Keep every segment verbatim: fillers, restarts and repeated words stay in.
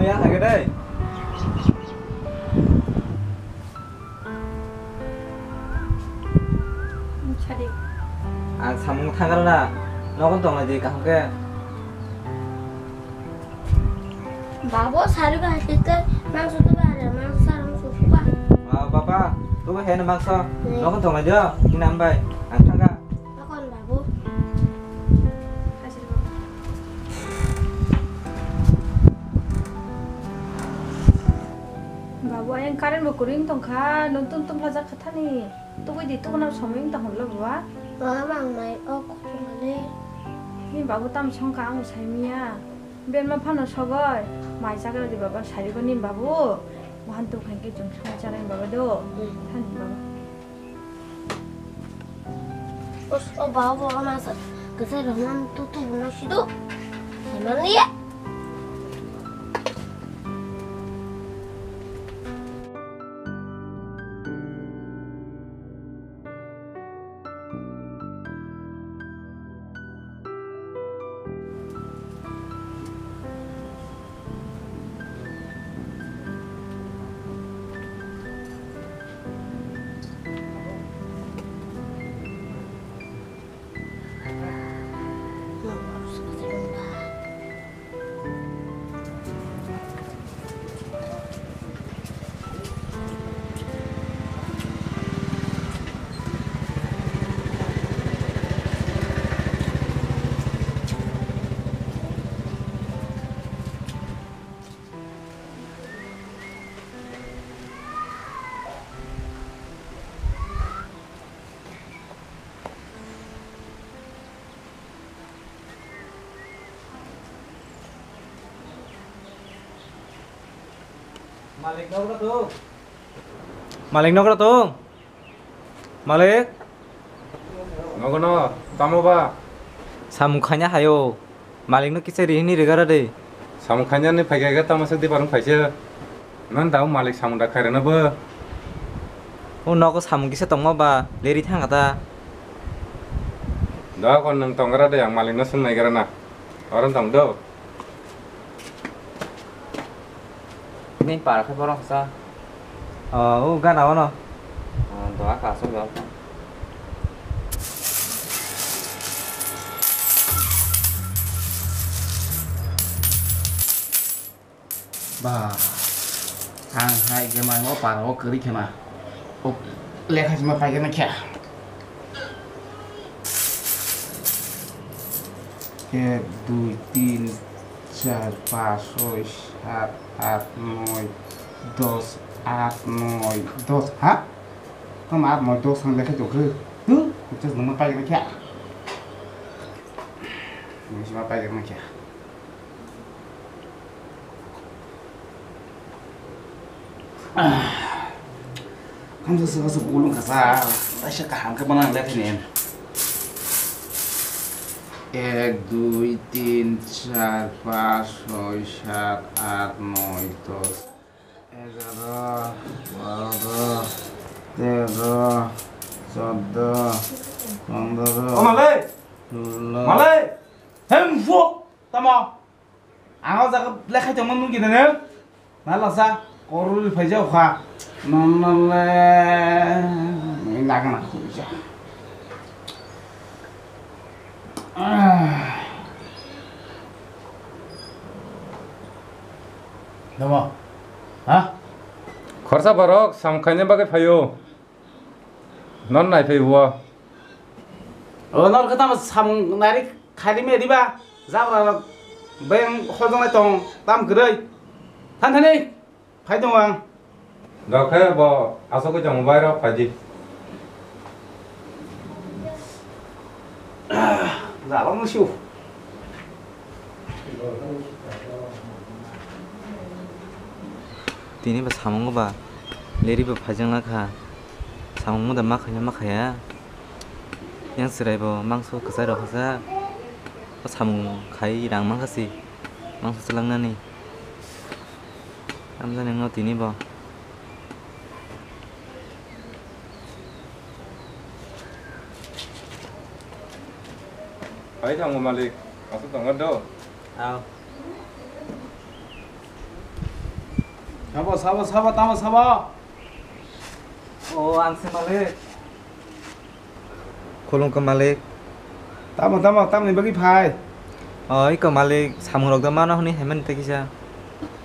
Ya, hage dai. Sadi. Ang samung thangra na. Nogon tong di kaham ke. Babo sari ba hati te mangso to ba re mangso sarung susu ba. Ah, baba, tu ba hen mangso. Nogon tong di. Ini ambai. Ang thangka. Nogon babu. Babu, ayang current bo kwrwi wng tongkha, nwng tum tum lajak kha thani. Tubui di, tubuna somoi wng tong hwnlo, baba? Mama, ang mai o kuchumale. Ni babu tam songkha, ang sai miya. Ben ma phano sogoi, mai chagra di, baba, sari go ni, babu. Wahan tu khain ke jung song charai, baba, do. Hmm. Thani, baba. Os, o baba, baba, masa kwchai rok man tu tu buno sido. Saimani ya. Malik nokra tong. Malik nokra tong. Malik. Nogono, tamo ba? Samung khaina hayo. Malik no kisa rihini rigara de. Samung khaina ni phaikha tamo se diparung phaisa. Nan dao malik samung da khairana bo. O nogo samung kisa tongma ba leri thang kata. Da kon nang tongra de ang malik no sung nai gara na. Oran tong do. Ni par khe borok sa. O, o gana ono. O, doa ka so do. Ba, ang hai khe mai o para o kwrwi khe ma. O lekha sima pai khe ma khe. Ek, dui, tin, char, panch, soi, sat, at, noi, dos, at, noi, dos, ha? Tamo at, noi, dos ang lekha tong khe. Tu, just nang ma pai khe ma khe. Nang sima pai khe ma khe. Kamsa saka sa bulung kasa, taisa kaham khe bana le thini. Ek, dui, tin, char, panch, soi, sat, at, noi, dos, egaro, baro, tero, choddo, pondro, o Malik! Solo. Malik! Hem fuk! Tamo? Ang o jaga le khai tongma nung gina ne? Na lasa, korwi phai jao kha. Nono le, ni lagna khuja. Nomo. Ha? Khorsa borok samung khaina bagwi phaio. Non nai phai bo. O nor kata samung nari. Khaidi me diba, jabra rok beng hojong lai tong, tam kwrwi. Than thani, phai tong ang. Dokhe bo asok khe jong bai rok phaidi. Jalo musu. Tini ba samung ba leri ba phajang lakha. Samung da ma khaya ma khaya. Yang chwrai bo mangso kwchai rok hasa. O samung khai rang mankha si. Mangso chwlangnani. Tamjani wngno tini bo. Hai thango malik. Aswk tongo do. Aw. Sabo, sabo, sabo, tamo sabo. O, ang se malik. Khulumkha malik. Tamo, tamo, tamni bagwi phai? O, iko malik, samung rok da mano hwnwi hai mani tei kisa.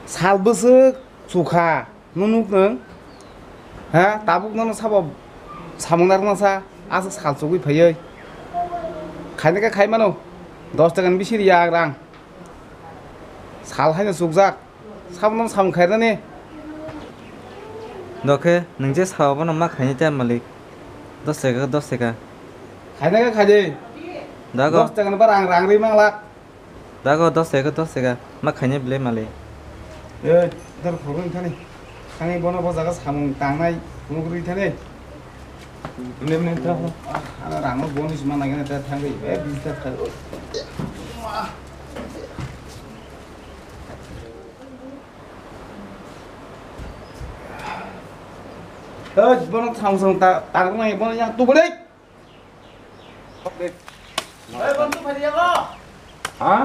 Sal bwswk chukha, nung nuk nung? Ha, tabuk nono sabo samung narwkna sa, aswk sal chugwi phaiwi. Khaina khe khai mano, dos taka ni bisi riya rang. Sal haino chukjak. Sabono samung khairani. Dokhe, nwng je sao bono ma khaini ta malik. Dos taka, dos taka. Khaina khe khaidi. Dago. Dos taka ni ba rang, rang ri manglak. Dago, dos taka, dos taka. Ma khaini bile malik. Ei, dar phurung thani. Thangwi bono bo jaga samung tangnai, phurung ri thani. Mne, mne, ta. Ah, ana rang no boni sima nagena ta thangwi. Eh, bis ta thangwi. Hei, bono thang thang ta, ta nang bono yang tu balik. Hei, bono tu balik ya ko. Ha?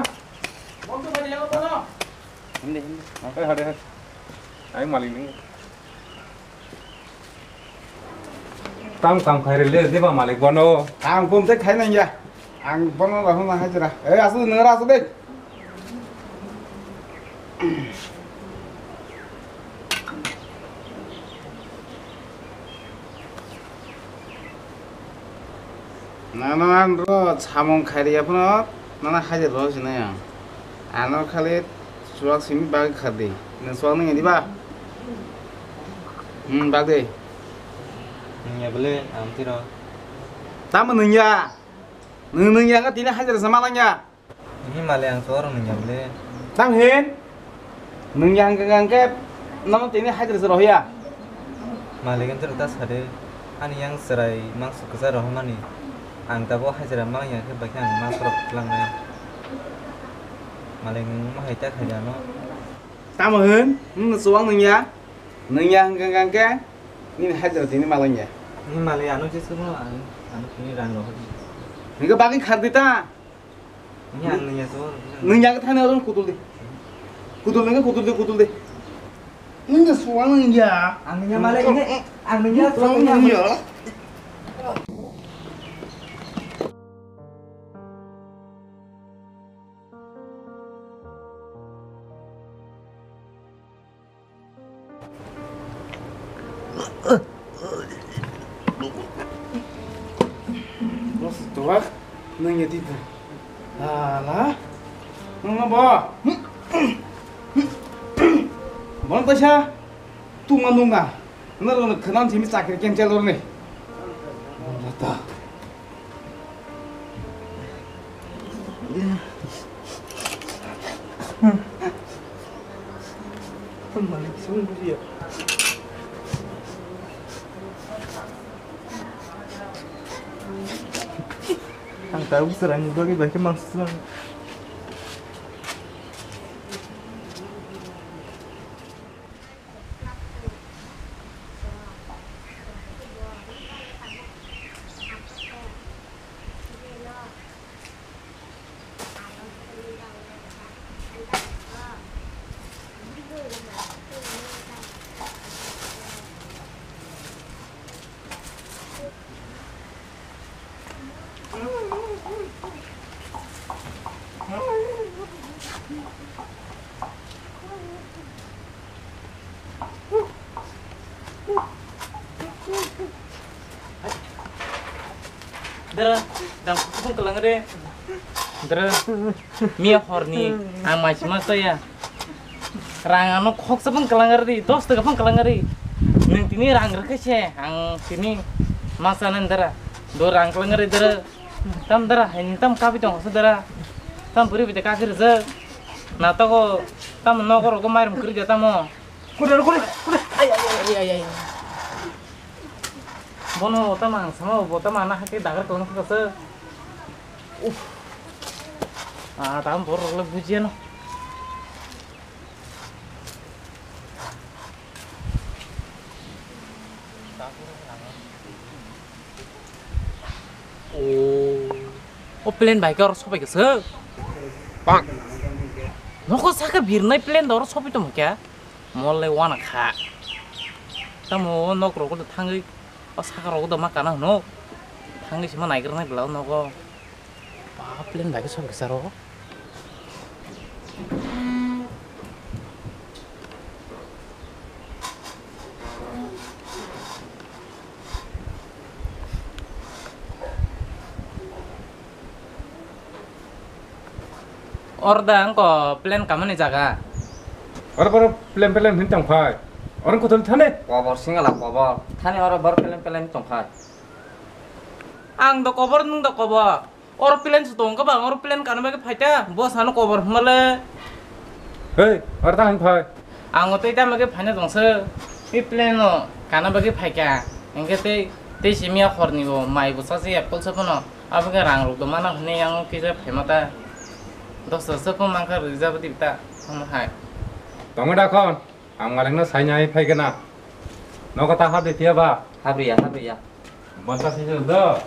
Bono tu balik ya ko bono. Hindi, hindi. Hei, hade, hade. Ai mali ni. Tam kam khai rele deba malik bono. Kam kum te khai nang ya. Ang bono rahu na hajira. Eh, asu nang asu de. Nana ro samung khairi ya phano nana hajir ro sinaya. Ano khali suak simi bag khadi. Nang suak nang di ba? Hmm, bag de. Nungya bele, ang tiro. Tamo nungya? Nung nungya ka tini hajir sama langya. Ini male ang suar nungya bele. Tam hin? Nungya hangke hangke namo tini hajir se rohya. Male kan tiro ta sade. Ani yang serai mang suksa rohmani. Ang tabo hajira mang ya ke bakhe ang mang sorok langnai. Male nung ma hai ta khaja no. Tamo hin? Nung suak nungya? Nungya hangke hangke. Nini hajira tini malangya. Ni male ano je sumo ano, ano tini rang rohor. Nungya bagwi khar di ta. Ni ang nungya so. Nungya ke thani aron kudul di. Kudul nungya kudul di kudul di. Nungya suang nungya. Ang nungya male ini. Ang nungya so nungya. Tuwak, nang ya tipu. Ala, nang ma ba? Bang taisa, tu ma nung na. Nang lo khanan simi chakri cancel or ne. Bang ta. Ang tahu serang juga kita ke maksud. Dara, dang kubung kelang re. Dara, mia horni, ang mai sima saya. Rang ano khoksa pun kelang re, dos taka pun kelang re. Neng tini rang re kese, ang tini masa nen dara. Do rang kelang re dara. Tam dara, hen tam kapi tong sa dara. Tam puri bite kapi re. Na to ko, tam no ko ro ko mai rum kri tamo. Kudar, kudar, kudar. Ay, ay, ay, ay, ay, ay. Bono tama ang sama bo tama na hake dagar kelang sa sa. Uff. Ah, tam bor le bujiya no. O. O plane bai ka oro sopai ka sa. Pak. Noko saka birnai plane da oro sopai tamo kya? Mol le wana kha. Tamo o nok rogo do thangwi, o saka rogo do ma kana hwno. Thangwi sima naigra nai bwla o nogo. Ba, plan bai khe sok kisa ro. Oro da wngkha plan kamani jaga. Oro, oro plan, plan hin tong phai. Oro kothol thane? Kobor singala kobor. Thani oro bor plan, plan tong phai. Ang do kobor, nwng do kobor. Oro plan se tong kha ba, oro plan kana bagwi phaita, bo sano kobor hwnmale. Hei, oro ta hin phai. Ang o tei tamo khe phaina tongsa. I plan no kana bagwi phaika. Hingke tei, tei simi a horni bo mai bo sase apple se phano. Abo khe rang rok do mana hwnwi yang kisa phaima ta. Dos dos se phano mangkha rwjak di ta. Hwnwi hai. Tongma da khon. Ang maleng no saina hai phai gana. Nogo ta hap de tiya ba? Habriya, habriya. Bonta se do.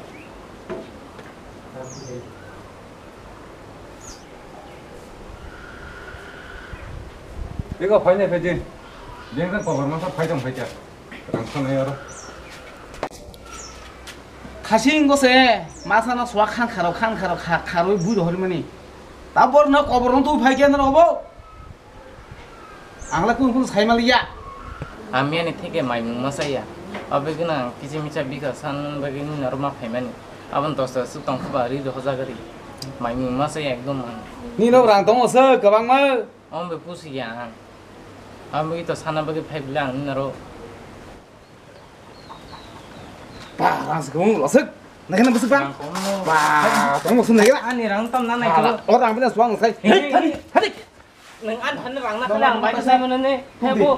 Ego phai ne phai din. Din kan kobor masa phai dong phai cha. Rang khonai oro. Khasing go se masa no suak khan kharo khan kharo kha-, kharoi bui rohor mani. Tabor no kobor no tu phai kya na robo. Ang le kunu kunu sai maliya. Ang miyani theke maimung ma saya. Abegwino ang kisa misa bikha san bagwi nini oro ma phaimani. Aboni dosta swk tong khe ba ri dohojak ri. Maimung ma saya ekdom ang. Nini rang tongo se kwbangma. Omo be pusi ya ang. Aboni to sana bagwi phai bwle ang nini oro. Ba, rang se kwbang lasuk. Naikhe na bwswk ba? Rang kwbang no. Ba, kwbang lasuk naikhe na. Ani rang tam na naikhe. Hala, o rang bini suang sai. Hey, hey, hey, hey. Nwng ani thani rang na khala ang bai sai mano ne. He bo.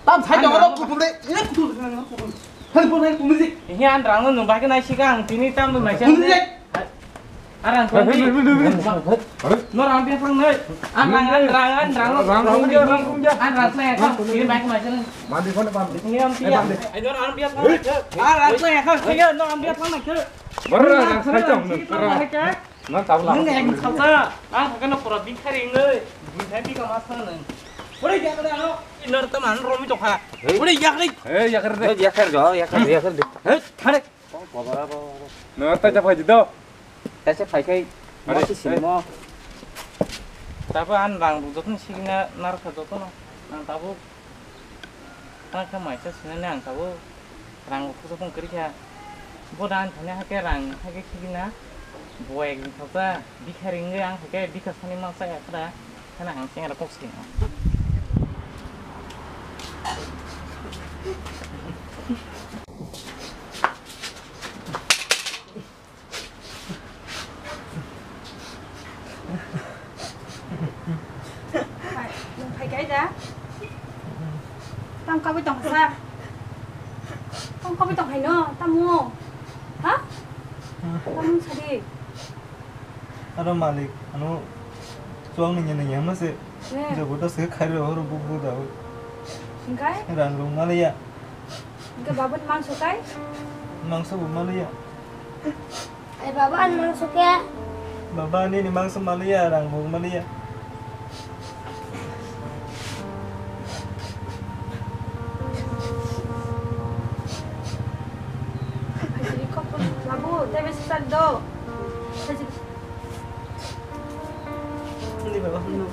Tam sai dong ro kutul de. Ini kutul de nang kutul. Hal bo nang kutul de. He an rang no nung bai khe nai sika ang tini tam no mai sai. Kutul de. Arang kong ni. Are? No rang biya phang nai. An rang, an rang, an rang. Rang, rang, rang, rang. An rang sai kong. Ini bai khe mai sai. Mandi phone mandi. Ini am tiya. Ai no rang biya phang nai. An rang sai kong. Iya no rang biya phang nai. Bar rang sai tong. Nang tabla. Nang ek khalsa. Ang kano pura bikhari ngai. Bikhari ka mas nang. Ore ya kada no. Inar ta man romi to kha. Ore ya kari. Eh ya kari de. Ya kari jo, ya kari, ya kari de. Hei, thare. Kobor abo. No ta ja phai do. Kaisa phai khai. Are, mo si simo. Tabo an rang rok jotono sigina narwkha jotono. Ang tabo. Ang kha maisa sinani ang tabo. Rang rok jotono kwrwi kha. Bo dan thani hakhe rang hakhe sigina. Bo ek wngkha ta. Bikha ringwi ang hakhe bikha sani masa ya khra. Khana ang chengra kok sini. Hai, nwng phai kai da? Tamo kabui tong sa? Tamo kabui tong hai no? Tamo? Ha? Tamo sadi? Aro malik, ano chuang ni nyene yama se. Ne. Jobo da se khairo horo bu bu da. Singkai? Rang rung maliya. Hingke baba ni mangso kai? Mangso bo maliya. Ai baba, ani mangso khe? Baba, nini mangso maliya, rang bo maliya. Babu, tebe sitan do. Nini baba, no.